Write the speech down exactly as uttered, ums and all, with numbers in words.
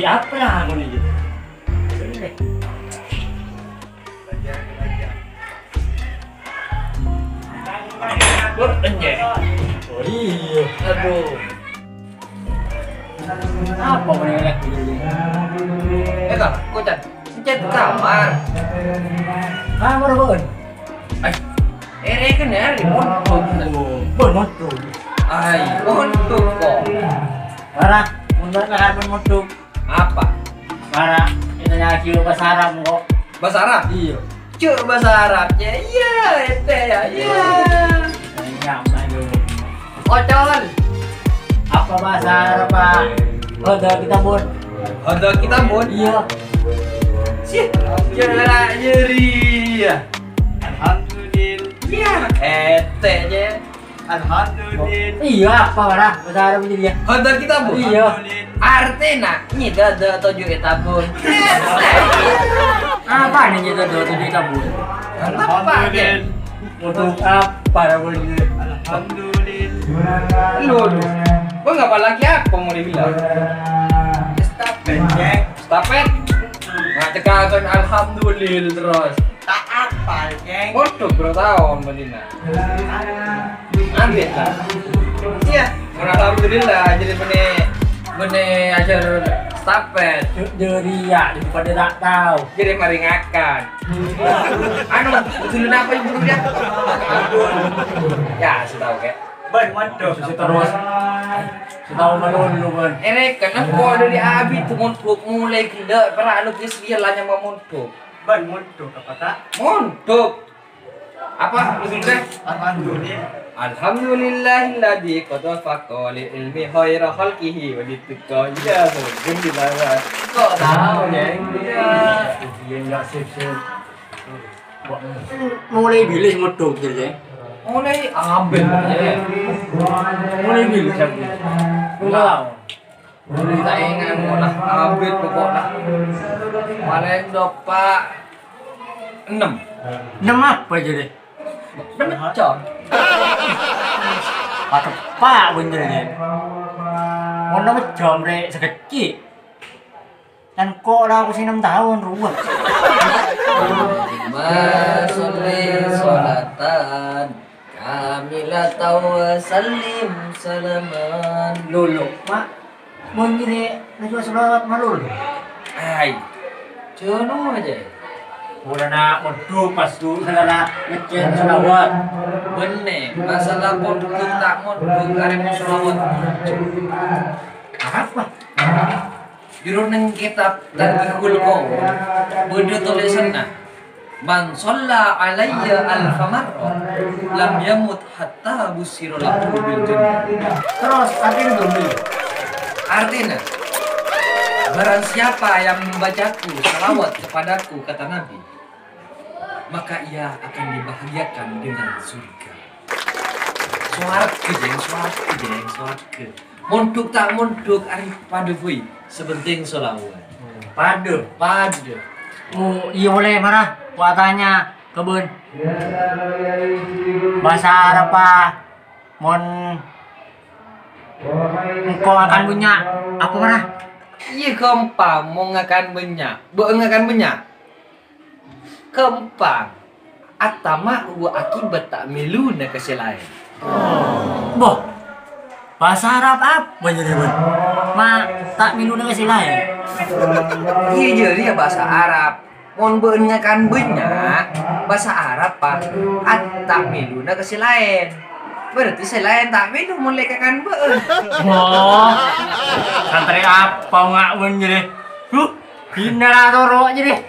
Apa yang aku nih? Bur, enjek. Oh iya. Aduh. Apa meneh? Eta, kocan. Pencet kamar. Kamar, Bun. Ay, ere kan ya, di pondok. Pondok. Ay, pondok kok. Parah, pondok kan pondok. Apa? Parah, kita ngaji bahasa Arab kok. Bahasa Arab? Iya. Cuk, bahasa Arab ya. Iya, ente ya. Iya. Nyaman dulu. Ocon. Apa bahasa Arab, Pak? Hadza kitabun. Hadza kitabun? Iya. Sih, jarak jeri ya. Alhamdulillah. Iya, ente aja. Alhamdulillah. Iya, apa, Pak? Bahasa Arab jadi ya? Hadza kitabun? Iya. Artinya, ini dada tujuh kitabun. Apa nih ini dada tujuh kitabun? Apa ya? Untuk apa, Pak? Alhamdulillah. Lu, lu. Gua nggak apa lagi apa mau dibilang? Stop it, Jack. Stop it. Nah, cekakon alhamdulillah terus. Tak apa, Jack. Waduh, bro, tahu, Mbak Dina. Ambil lah. Iya, alhamdulillah, jadi bene, bene ajar stafet. Jadi ya, jadi pada tak tahu. Jadi mari ngakan. Anu, dulu apa ibu ya? Ya, setahu kayak. Ban, waduh, terus. Setahu malu dulu, Ban. Ini kan kok dari abi tuh mondok mulai gila, pernah anu geus dia lah nyama mondok. Ban, mondok apa tak? Mondok. Apa? Alhamdulillah. Alhamdulillahilladzi qad wafaqa li ilmi khaira khalqihi wa littuqa. Iya, alhamdulillah. Kok tahu ya? Iya. Iya, enggak sip-sip. Mulai bilih mondok, Jil, ya? Mulai abet, ya. Mulai bilih, Jil. Enggak tahu. Mulai tak ingat, ngolah abet pokoknya. Paling dopak enam. Enam apa, Jil? Enam jam. Patepak, bener, ya. Mau enam jam, Rek, sekecil. Kan kok ora aku sing enam tahun, ruwet. Allahumma sholli sholatan kamilatan wa sallim salaman. Lho, lho, Mak. Mon ngene, ngaji selawat malul. Ai. Jono aja. Ora nak mondok pas tu saudara ngecen selawat. Benne, masalah mondok tak mondok arep selawat. Apa? Juru neng kitab Tanbihul Qaum, bâdâ tolèsanna, "Man shalla alayya alfa marrah, lam yamut hatta busyira lahu bil jannah." Terros, artèna, Bro? Artèna, barang siapa yang membacaku salawat kepadaku, kata Nabi, maka ia akan dibahagiakan dengan surga. Sowarga, Jeng, sowarga, Jeng, sowarga. Mondhuk ta' mondhuk arè padâ bhâi, sè pentèng shalawat. Padâ. Padâ. Oh, iyâ, polè mara. Wa tanya ka bâ'na. Bhâsa Arab, mon engko' ngakan bânnya', apa mara? Iyâ, ghâmpang, mon ngakan bânnya'. Bâ'na ngakan bânnya'. Ghâmpang. At-tama' huwa akibat ta'miluna ka sè laèn. Boh, bhâsa Arab apa jârèya, Bun? Ma' ta'miluna ka sè laèn? Iyâ, jârèya bhâsa Arab. Mon bâ'na ngakan bânnya', bhâsa Arab, Pa', at-ta'miluna ka sè laèn. Berarti sè laèn ta'milu mon lè' ngakan bâ'na. Wah, santrè apa nga' bâ'na jârèya? Huh, bhina la toro' jârèya.